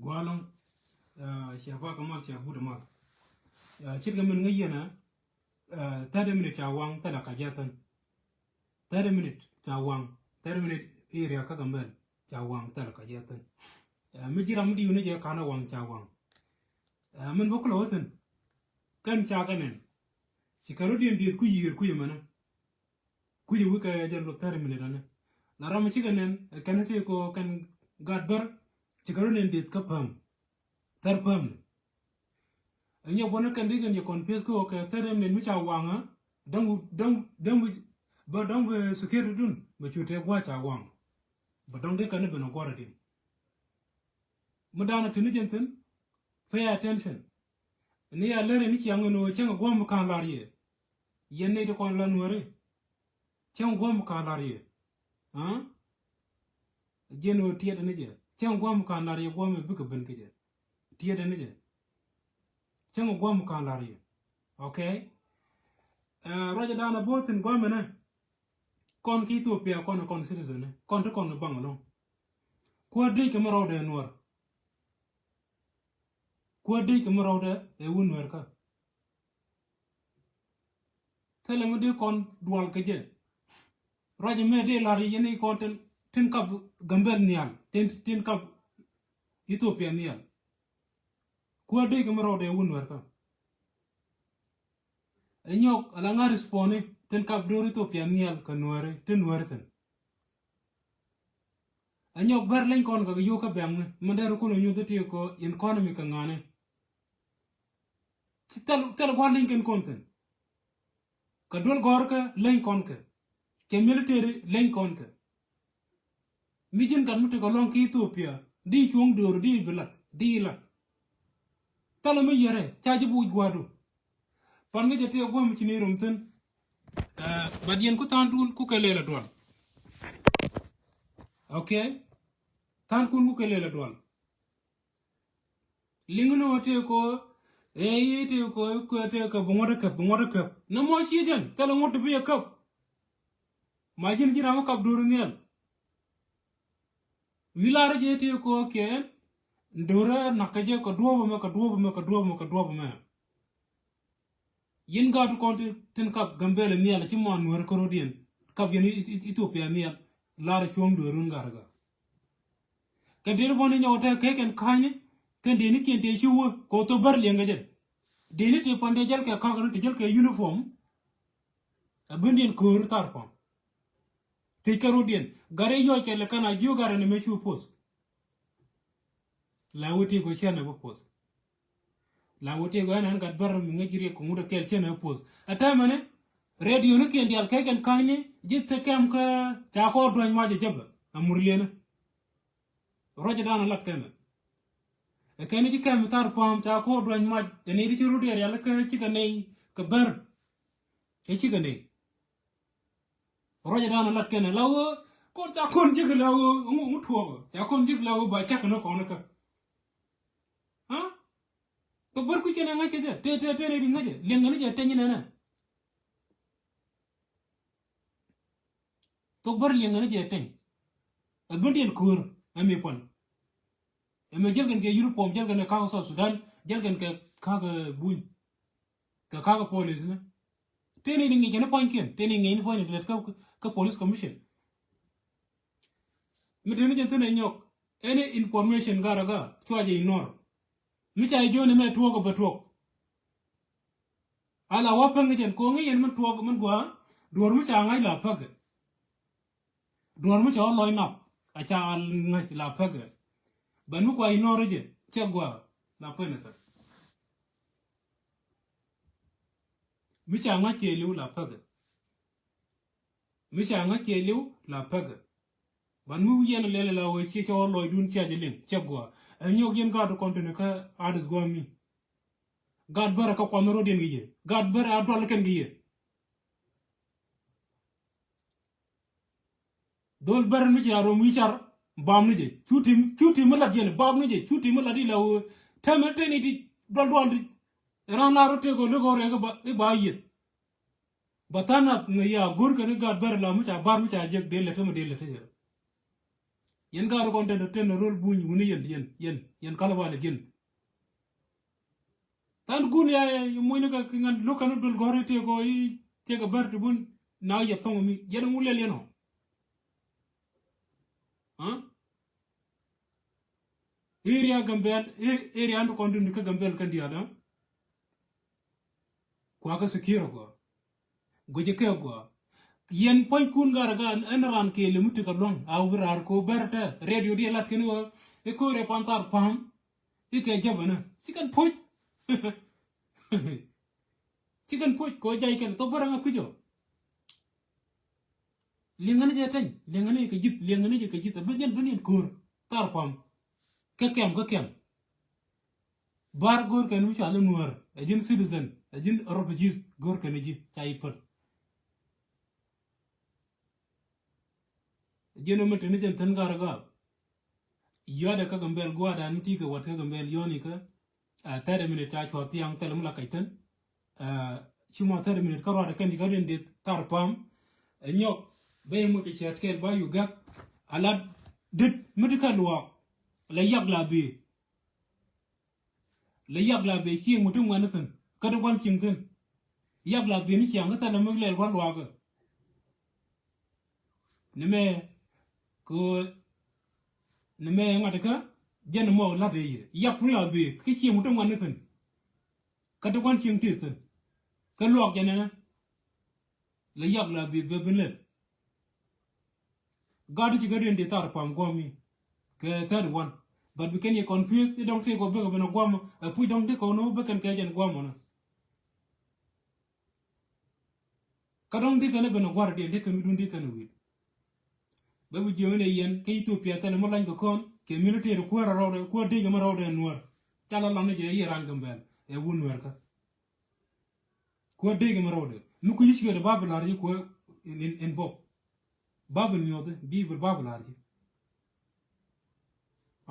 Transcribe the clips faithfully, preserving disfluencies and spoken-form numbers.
Gualɔŋ, ah, cia bak mal, cia but mal. Ah, ce̱tkɛ min ŋäc yɛn a, ah, thirty minute ca waŋ thilɛ ka jiathɛn. Thirty minute ca waŋ, thirty minute area kä Gambel ca waŋ thilɛ ka jiathɛn. Ah, mi ji̱ ram mi diw ni jɛ kanɛ waŋ ca waŋ. Ah, min bä kulɛ wä thi̱n. Kɛn ca kɛ nɛn. Ci kɛ rɔ diɛn dieth ku yiër ku yɛ mɛnɛ. Kui̱c wi̱i̱ kɛ jɛ luth thirty minute ani. La ram cikɛ nɛn, ɛ kɛn ti ko kɛn gaat bär, cikɛ rɔ nɛn dieth kä päm. Thɛr päm ni. Ɛ nyɛ buɔni kɛn di kɛn jɛ confuse ko kɛ thirty minute mi ca waŋä, däŋ, däŋ, däŋ bi, bä däŋ bi security dun, bɛ cu tëë gua̱a̱c ca waŋ. Bä däŋ di kɛn ni ben ɛ gua̱r ɛ din. Mi da̱a̱n a tini jɛn thi̱n, pay attention. Ni ya lɛr ni ciaŋ ni wä cäŋ guɔ̱m ka̱n lar yɛ. Yɛn ni ti kɔn la nuäri. Cäŋ guɔ̱m ka̱n lar yɛ. Aa? Jɛn wä tiɛt ni jɛ. Cäŋ guɔ̱m ka̱n lar yɛ guɔ̱m bikɛ ben kɛ jɛ. Tiɛt ni jɛ. Cäŋ guɔ̱m ka̱n lar yɛ. Okay? Ɛ, ruacɛ da̱a̱n a bo̱o̱ thi̱n guɔ̱m ni. Kɔn ki Ethiopia kɔn kɔn citizen ni. Kɔn ti kɔn baŋ ɛlɔ̱ŋ. Kuäär dec kɛ mi rɔɔdɛ nuäär. Kuäär dec kɛ mi rɔɔdɛ ɛ wun nuäär kä. Thilɛ mi dee kɔn dual kɛ jɛ. Ruac ɛmɛ dee lar yɛn i̱ kɔn tin, tin kap Gambel nhial, tin, tin kap Ethiopia nhial. Kuäär dee kɛ mi rɔɔdɛ wun nuäär kä. Ɛ nyɔk ala ŋa̱ respond i̱ tin kap do̱r Ethiopia nhial kɛ nuääri, tin nuääri thi̱n. Ɛ nyɔk bär leny kɔn kɛ yio̱w kä bɛŋni, mi dee rɔ kulɛ nyuth i̱ ti kɔ economy kɛ ŋa̱ni. Ci thil, thil gua̱l leny kɛn kɔn thi̱n. Kɛ duel gɔ̱rkä leny kɔn kɛ. Kɛ military leny kɔn kɛ. Mi ji̱n gat mi tekɛ lɔ̱ŋ ki Ethiopia, di cuɔ̱ŋ do̱r, di bi lat, di lat. Thilɛ mi yɛrɛ, ca ji̱ bi wi̱c gua̱a̱du. Pan mi jɛ tëë gua̱a̱m ci ni rom thi̱n. Ɛ, ba diɛn ku tha̱a̱ŋ duun ku kɛ lɛl ɛ dual. Okay? Tha̱a̱ŋ kun ku kɛ lɛl ɛ dual. Liŋ ni wä tëë kɔ, ɛ, yi tëë kɔ, kɔ tëë kɛ bi ŋuɔ̱t ɛ käp, bi ŋuɔ̱t ɛ käp. Ni mɔ ci jɛn, thilɛ ŋuɔ̱t ti bi ɛ käp. Ma ji̱n ji̱ ram mi kap do̱r nhial. Wi̱i̱ lar jɛ tëë kɔ kɛ, do̱r ɛ nak kɛ jɛ kɛ duɔ̱ɔ̱p ɛmɛ, kɛ duɔ̱ɔ̱p ɛmɛ, kɛ duɔ̱ɔ̱p ɛmɛ, kɛ duɔ̱ɔ̱p ɛmɛ. Yɛn gaat kɔn tin, tin kap Gambel nhial ci mɔ nuäär kärɔ̱diɛn. Kap yɛn I-, I-, Ethiopia nhial. Lar cuɔ̱ŋ dueerun gat kä. Kɛ deri bɔni nyɔk tɛ kɛ kɛn ka̱ny. Kɛn deni kiɛn tɛ ci wä. Kɛ wä thok bär liɛŋ kɛ jɛ. Deni tɛ pan tɛ jäl kɛ ka̱k ni tɛ jäl kɛ uniform. A bendiɛn köör thar pam. Thiec kärɔ̱diɛn. Gat rɛ yɔc kɛ lɛ kɛn a jiök gat rɛ ni mɛ cu poth. La wä tëë kɔ ciɛn ɛ bä poth. La wä tëë kɔ ɛn ɛn gat bär mi ŋäc riɛk kɛ ŋut ɛ kɛl ciɛn ɛ bä poth. Ɛ täämɛni, radio ni kiɛn diaal kɛ kɛn ka̱nyni, ji̱ thek kɛm kä ca kɔɔr duäny mac ɛ jäpɛ, a murliɛni. Ruac ɛ da̱a̱n ɛ lat kɛmɛ. Ɛ kɛn ji̱ kɛm thar pua̱a̱m ca kɔɔr duäny mac, ɛ ni di ci rut yɛ rial kä cikɛ nɛy kɛ bär. Ɛ cikɛ nɛy. Ruacɛ dan a lat kɛnɛ la wee kɔn ca kɔn jek la wee ŋu ŋu tuɔɔk ca kɔn jek la wee ba cak ni kɔn kä. Ha? Thok bär kui̱ kɛnɛ ŋa̱c kɛ jɛ te te te ni di ŋa̱c jɛ liɛŋ ni jɛ teny nɛnɛ. Thok bär liɛŋ ni jɛ teny. Ɛ bä diɛn köör ɛ mi puɔn. Ɛ mɛ jälkɛn kɛ uniform jälkɛn kɛ ka̱k South Sudan jälkɛn kɛ ka̱k buny. Kɛ ka̱k police ni. Tëë ni ŋi̱i̱c kɛn puɔ̱nykiɛn, tëë ni ŋi̱i̱c ni puɔ̱nykiɛn lät kä, kä police commission. Mi tëë ni jɛn thi̱n ɛ nyɔk, any information gat rɛ kä, cua jɛ ignore. Mi ca jiöni mɛ tuɔɔk bɛ tuɔɔk. Ala wä päŋ ni jɛn, ko̱ŋi yɛn min tuɔɔk min gua̱a̱, duɔ̱ɔ̱r mi ca ŋa̱c la päkɛ. Duɔ̱ɔ̱r mi ca wä lɔc nap, a ca ŋa̱c la päkɛ. Bɛn mi kua ignore jɛ, cɛ gua̱a̱, la päkɛ ni thäk. Mi ca ŋa̱c kiɛ li̱w la päkɛ. Mi ca ŋa̱c kiɛ li̱w la päkɛ. Ban mi wi̱i̱ yɛn lɛl la wee ciɛ cɛ wä lɔcdun cia jɛ liŋ cɛ gua̱a̱. Ɛ nyɔk yɛn gaat kɔn tini kä adis gua̱a̱ mi. Gaat bärɛ kä kuam ni rɔ̱diɛn kɛ yɛ. Gaat bärɛ a dual kɛn kɛ yɛ. Dhol bär mi ci a rom wi̱i̱ car bam ni jɛ cu tim cu tim mi lat yɛn bam ni jɛ cu tim mi lat ila wee. Tɛmɛ tɛn iti dual dual di. Ran la rɔ tëë kɔ lek ɔ rɛk iba iba yieth. Ba tha̱a̱ŋ nath ŋäc ya go̱rkɛ ni gaat bär la mi ca bar mi ca jek dee lät tämɛ dee lät tämɛ. Yɛn gaat kɔn tɛn tɛn rol buny wuni yɛn yɛn yɛn yɛn kalabal yɛn. Than gun ya ya muɔnyni ka ki ŋan lo̱k kɛn duel gɔ̱r i̱ tiek kɔ i̱ tiek kɛ bär ti bun na yɛ thɔŋ mi yɛn ŋu lɛl yɛn ɔ. Area Gambel, area ni kɔn duni kä Gambel kɛn diaal ɛ. Kua kä secure gua. Guici kɛ gua. Yɛn puɔ̱nykun gat ɛ gat ɛn ran kɛɛl mi ti kɛ luaŋ a wi̱r raar ko bɛr tɛ radio di lat kɛn wä. I̱ ko̱r ɛ pan thar pam. I̱ kɛ jäbä nä ci kɛn puc. Ci kɛn puc kɛ wä jay kɛn thok bärä ŋa kui̱c ɔ. Liɛŋäni jɛ tɛny, liɛŋäni jɛ kɛ ji̱th, liɛŋäni jɛ kɛ ji̱th a bi jɛn bi niɛn ko̱r thar pam. Kä kɛm kä kɛm. Bar go̱o̱r kɛn mi cɔal i̱ Nuäär ɛ ji̱n citizen ɛ ji̱n refugees go̱o̱r kɛn i̱ ji̱ ca i̱ päl. Ji̱n mi teni jɛn thin gar gar. Yɔ̱a̱dɛ kä Gambel gua̱a̱dan ti kɛ wat kä Gambel yɔ̱ɔ̱ni kä. Thirty minute ca cuɔth thiaŋ thil mi la kac thin. Ci mɔ thirty minute kä ruaadɛ kɛn ti kä riɛn dit thar pam. Ɛ nyɔk ben muc kɛ cɛɛt kɛl ba yu gak. A la dit mi ti kä luaak. La yak la bi. La yak la bee cieŋ mi ti ŋuɛn thi̱n kä ti gua̱n cieŋ thi̱n. Yak la bee ni ciaŋ kä thilɛ mi lɛl gua̱n luaakä. Ni mɛ kɛ ɣöö ni mɛ ŋa̱t kä jɛn mɔ la̱t i̱ yɛ yak mi la bee kä cieŋ mi ti ŋuɛn thi̱n. Kä ti gua̱n cieŋ ti thi̱n kä luaak jɛn ɛnɛ. La yak la bi bɛ bi lɛl. Gat ci kä riɛn di thar pam guɔmi kɛ thirty one. But bi kɛn yɛ confuse i̱ dɔŋ ti kɔ bikɛ ben a guɔmɔ ɛ puc dɔŋ ti kɔ ni wä bikɛn kɛ jɛn guɔmɔ ni. Kä dɔŋ di kɛn ben a guar diɛn di kɛn wi̱dun di kɛn wi̱d. Bɛ bi jiɛ win ɛ yɛn kä Ethiopia thɛn mɔ lany kɛ kɔn kɛ military kuäär a rɔɔdɛ kuäär dec kɛ mɔ rɔɔdɛ nuäär. Ca la lam ni jɛ i̱ ran Gambel ɛ wun nuäär kä. Kuäär dee kɛ mi rɔɔdɛ mi kui̱ ci ciötdɛ ba bi la̱r ci kuäär in, in, in book. Ba bi nyuɔthi Bible ba bi la̱r ci.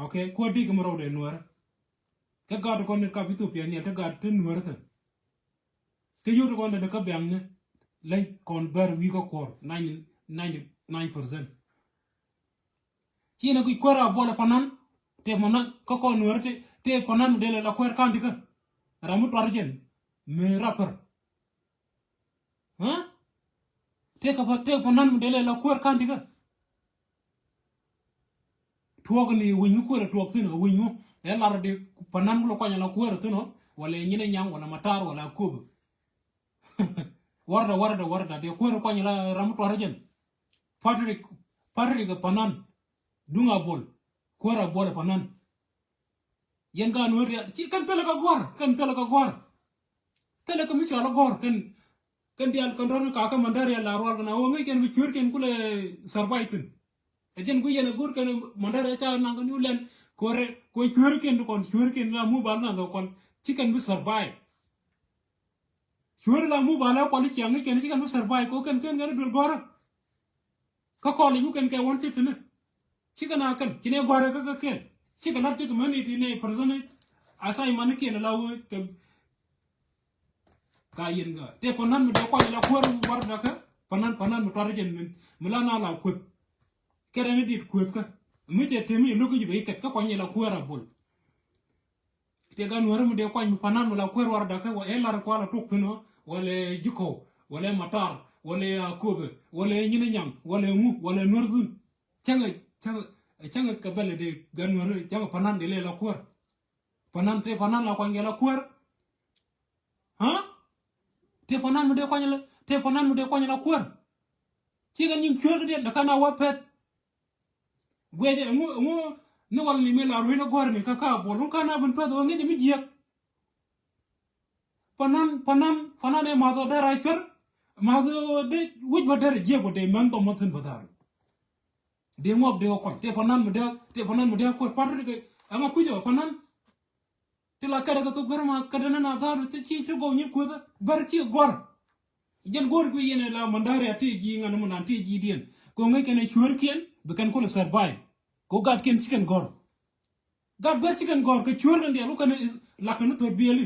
Okay, kuäär dee kɛ mi rɔɔdɛ nuäärä. Kä gaat kɔn ni kap Ethiopia ni ɛ te gaat te nuäärä thɛn. Kä yio̱w te kɔn dee kä biaŋni leny kɔn bɛr wi̱i̱ kä kuɔr ninety, ninety nine percent. Ci nɛ kui̱ kuäär a buɔlɛ panan. Tëë panan kä kɔn nuäär tëë panan mi dee lɛ la kuäär ka̱n tikä. Ram mi tuar jɛn mi rapär. Ɣä? Tëë kɛ tëë panan mi dee lɛ la kuäär ka̱n tikä. Tuɔɔk ni wi̱ny mi kuäär tuɔɔk thi̱n ɔ wi̱ny mi ɛ lar di panan mi lɛ kuany la kuäär thi̱n ɔ wala nyin ɛ nyaŋ wala matar wala akob. Warda warda warda dee kuäär kuany la ram mi tuar jɛn. Patrick, Patrick panan. Duŋ a bol. Kuäär a bol panan. Yɛn ka nuɔr dial ci kɛn thilɛ ka guar kɛn thilɛ ka guar. Thilɛ ka mi cɔal a guar kɛn kɛn dial kɛn rɔn ka ka mandar ya la rual kɛn a wä ŋäc kɛn bi cuer kɛn kulɛ survive thin. Ɛ jɛn ku yɛn a gur kɛn mandar ya ca naŋ kɛn yu lɛn. Kuäär kuɛ cuer kɛn di kɔn cuer kɛn la mu bal naŋ kɛ kɔn ci kɛn bi survive. Cuäär la mu ba lɛ kual i̱ ciaŋ i̱ kɛn ci kɛn bi survive kɛ kɛn kɛn kɛn i̱ duel gɔ̱rä. Kä kɔl i̱ mu kɛn kɛ one fifty ni. Cikɛ na kɛn ci nɛ gɔ̱rä kä kä kɛn cikɛ lat cikɛ män i̱ ti nɛ person i̱ assignment i̱ kɛn la wee kɛ. Ka yɛn kä tëë panan mi dee kuany la kuäär warda kä panan panan mi tuar i̱ jɛn min mi la na la kueth. Kɛn rɛn i̱ dit kueth kä mi tëë tëë mi i̱ lo̱k i̱ ji̱ bɛ i̱ kɛt kä kuany i̱ la kuäär a bol. Tëë gan wärä mi dee kuany mi panan mi la kuäär warda kä wa ɛ lar kual a tuk pin ɔ wala ɛ ji̱ kɔw wala ɛ matar wala ɛ akobe wala ɛ nyin ɛ nyaŋ wala ɛ ŋu wala ɛ nuär dhun. Cäŋɛ cäŋɛ cäŋɛ kɛ bɛl ɛ dee gan wärä cäŋɛ panan dee lɛ la kuäär. Panan tëë panan la kuany kɛ la kuäär. Ɣä? Tëë panan mi dee kuany la tëë panan mi dee kuany la kuäär. Cikɛ nyin cuäär kä diɛn dee kan a wä pɛt. Guɛcɛ ɛŋu ɛŋu ni wal ni mi la ruin a guarni kä ka bol wun kan a bin peth ɣä ŋic mi jiɛk. Panan panan panan ɛ math ɔ dɛr a cuer. Math ɔ dee wic bä dɛr jiɛk bä dee mɛn bä mä thin bä dhar. Dee ŋuɔk dee ɔ kuan tëë panan mi dee tëë panan mi dee a kuer pat ri kɛ ɛŋa kui̱c ɔ panan. Ti la kɛrɛ kɛ thok bär ma kɛrɛ ni na dhar ti ci ti gɔw nyin kueth bär ci guar. Jɛn go̱o̱r kui̱ yɛn la mandari a ti ji̱ ŋan mi nan ti ji̱ diɛn. Ko ŋäc kɛn cuäärkiɛn bi kɛn kulɛ survive. Ko gatkiɛn ci kɛn gɔ̱r. Gat bär ci kɛn gɔ̱r kɛ cuäär kɛn diɛl ku kɛn lak kɛn ni thor biɛli.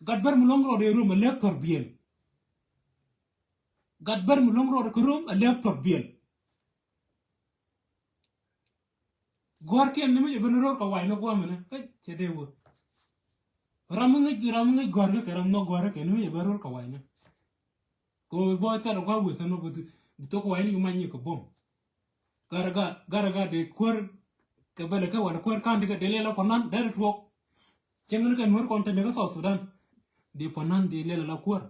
Gat bär mi lo̱ŋ rɔɔd ɛ rom ɛ lɛk thor biɛl. Gat bär mi lo̱ŋ rɔɔd ɛ kɛ rom ɛ lɛk thor biɛl. Gua̱rkiɛn ni mi jɛ ben ro̱r kɛ wa̱i̱ni gua̱a̱mɛnɛ kä cɛ dee wä. Ram mi ŋäc, ram mi ŋäc gua̱rkä kɛ ram nhɔk gua̱rkä kɛ ni mi jɛ ben ro̱r kɛ wa̱i̱ni. Kɛ ɣöö bä thɛl gua̱a̱ wethä nɔ bi thok wa̱i̱ni ki mac nyik kɛ buɔ̱m. Gat ɛ gat, gat ɛ gat dee kuäär kɛ bɛlɛ kɛ wala kuäär ka̱n ti kɛ dee lɛl ɛ pɔnan dee ri tuɔɔk. Cieŋ ni kɛ nuäär kɔn te ni kä South Sudan. Dee pɔnan dee lɛl ɛ la kuäär.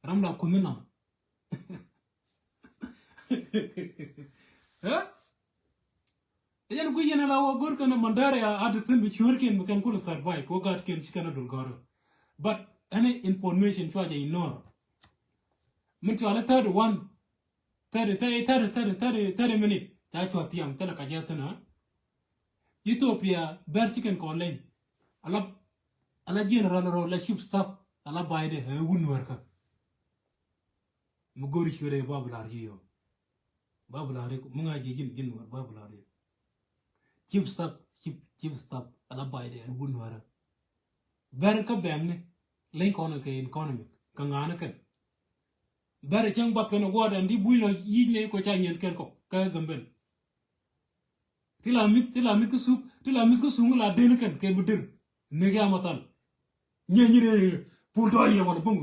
Ram la kunh ni nam. Ɛ? Ɛ jɛn guic yɛn ala wä go̱r kɛn ɛ mandari a ati thin bi cuäärkiɛn bi kɛn kulɛ survive kɛ wä gaatkiɛn ci kɛn ɛ dul gɔ̱rä. But any information cua jɛ ignore. Min cua lɛ thirty one, thirty, thirty, thirty, thirty, thirty, thirty minute ca cua thiam thilɛ ka jɛ thin a. Ethiopia bɛr ci kɛn kɔn leny. Ala, ala general rɔ la chief staff ala baydɛ ɛ wun nuɛrkä. Mi go̱ri cuɛ rɛ ba bi lar ji̱ yɔ. Ba bi lar ji̱ mi ŋa̱ ji̱ ji̱n ji̱n wär ba bi lar ji̱. Chief staff, chief, chief staff ala baydɛ ɛn wun wärä. Bɛr kä bɛŋni leny kɔn kɛ economic kɛ ŋa̱ni kɛn. Bɛr cäŋ bap kɛn guɔ̱ɔ̱r ɛn di buc lɔ yic ni kɔ ca nyiɛn kɛn kɔk kä Gambel. Ti la mith, ti la mith kä suk, ti la mith kä suk la den kɛn kɛ bi der. Ni kɛ amathal. Nyɛ nyi de pul dɔ yɛ wala bung.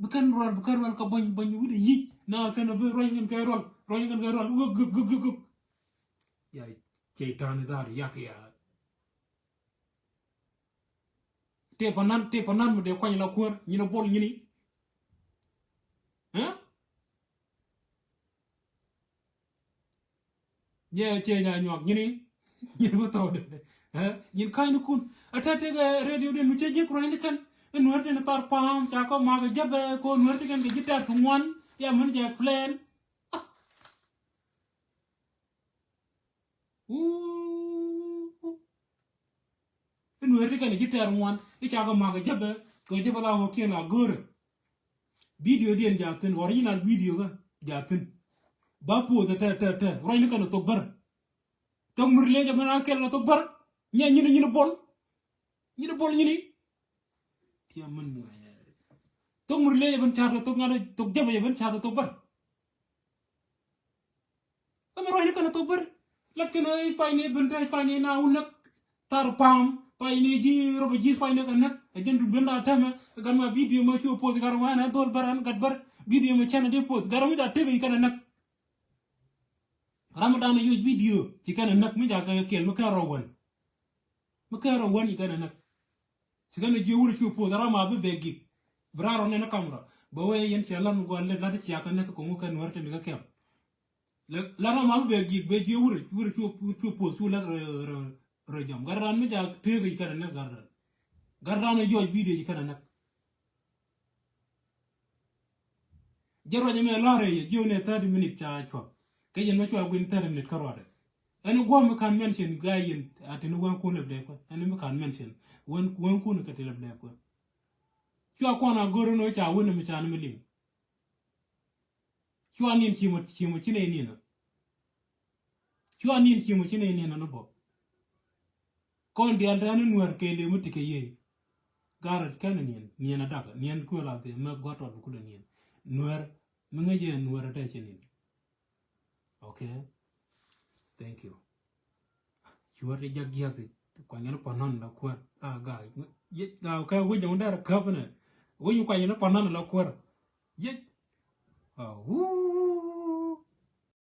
Bi kɛn rual, bi kɛn rual ka bony, bony wut yic. Na kɛn bi rual kɛn kɛ rual, rual kɛn kɛ rual. Guk, guk, guk, guk, guk. Ya cɛ tani dhar yak ya. Tëë panan, tëë panan mi dee kuany la kuäär, nyin a bol nyini. Ɛ? Nyɛ cɛ nya nyuak nyini. Nyin bi thɔɔdɛ. Ɛ? Nyin ka̱ny ni kun. A tɛt tëë kɛ radio den mi cɛ ji̱ kuany ni kɛn. Ɛ nuɛr tin thar pa̱a̱m, ca kɔ mak a jäbɛ, kɔ nuɛr ti kɛn kɛ ji̱ tɛt ti ŋuan. Ya min jɛ plan. Ah. Wuu. I̱ nueeri kɛn i̱ ci tɛɛr ŋuan i̱ cakɛ mak ɛ jäpɛ kɛ jäpɛ la ɣɔ̱kiɛn la go̱o̱rɛ. Video diɛn jathin, original video kä jathin. Ba poth ɛ tɛ tɛ tɛ ruacni kɛn ɛ thok bär. Thok mur lec ɛ mɛn a kɛl ɛ thok bär. Nyɛ nyini nyini bol. Nyini bol nyini. Tiɛ mɛn mur. Thok mur lec ɛ ben ca̱th ɛ thok ŋa̱t ɛ thok jäpɛ ɛ ben ca̱th ɛ thok bär. Ɛmɛ ruacni kɛn ɛ thok bär. Lakin ɛ payni ben te payni na wun näk. Thar pa̱a̱m payni ji̱ rɔbä ji̱ payni kɛ näk. Ɛ jɛn du ben da tɛmɛ. Ɛ gat ma video ma cu poth gat ma ɛn ɛ dhol bär ɛn gat bär. Video ma cɛn ɛ di poth gat mi da tek ɛ kɛn ɛ näk. Ram mi dan ɛ yoc video ci kɛn ɛ näk mi ja kɛ kɛl mi kɛn rɔ wän. Mi kɛn rɔ wän ci kɛn ɛ näk. Ci kɛn jiök wurɛ cu poth ram a bi bɛ gik. Bi ram rɔ nɛn ɛ kamra bɛ wee yɛn ciɛ lam gua̱l lɛ lat ciakä näk kɛ ŋu kɛn wär te ni kä kɛm. Lat ram a bi bɛ gik bɛ jiök wurɛ wurɛ cu cu poth cu lät rɛ rɛ jam gat ran mi ja tëëk ci kɛn ɛ näk gat ran. Gat ran ɛ yɔc video ci kɛn ɛ näk. Jɛ ruac ɛmɛ lɔ̱rɛ yɛ ji̱ wä nɛ thirty minute ca cuɔp. Kɛ yɛn mɛ cua guin thirty minute kä ruadɛ. Ɛn guɔ̱m mi kan mention guy yɛn a tini wɛn kun lɛ blɛ kuɛ. Ɛn mi kan mention wɛn wɛn kun kɛ ti lɛ blɛ kuɛ. Cua kuɔn a go̱r ni wä ca wä ni mi ca ni mi liŋ. Cua nin ci mɔ ci mɔ ci nɛ nin. Cua nin ci mɔ ci nɛ nin ni bɔ. Kɔn diaal tɛn ni nuɛr kɛ lëë mi ti kɛ yee. Garɛ kɛn niɛn niɛn a dak niɛn kuɛ la bee mɛ gua̱t tɔt bi kulɛ niɛn. Nuɛr mi ŋäc yɛ nuɛr a tɛ ci nin. Okay. Thank you. Cuɔr ti jak jiak ti kuanyɛ ni panan la kuɛr. A ga ga kɛ wi̱c jɔŋ dɛr käp ni wi̱c kuanyɛ ni panan la kuɛr. Yic. A wuu.